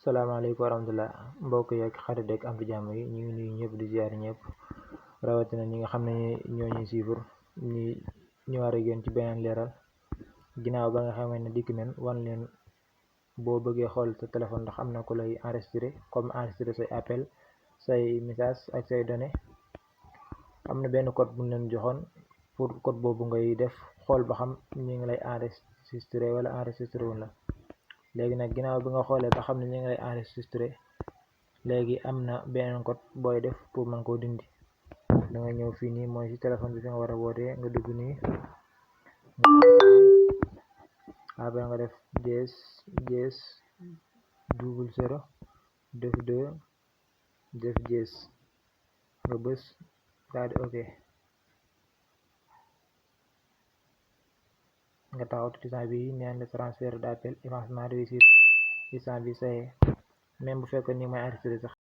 salaamaaleykum wa rahmatulah mbokk yeeg xarit ak am di jàmm yi ñu ngi nuyu ñëpp di ziar ñëpp rawatina ñi nga xam ne ñoo ñuy suivre ñi ñëwaat ak yéen ci beneen leeral ginnaaw ba nga xamee ne dikk nañ wan leen boo bëggee xool sa téléphone ndax am na ku lay enregistré comme enregistré say appel say message ak say données am na benn code bu ñu leen joxoon pour code boobu ngay def xool ba xam ñi ngi lay enregistré wala enregistré wuñ la. léegi nag ginnaaw bi nga xoolee ba xam ne ñu ngi lay enregistré léegi am na beneen code booy def pour mën koo dindi da nga ñëw fii nii mooy ci téléphone bi fi nga war a wootee nga dugg nii après nga def dièse 00 def 2 def dièse nga bës daal di ok nga taxaw instant bi neen la transfert d'appel avancement réussir instant bi saye même bu fekkoon ni may enregistré sax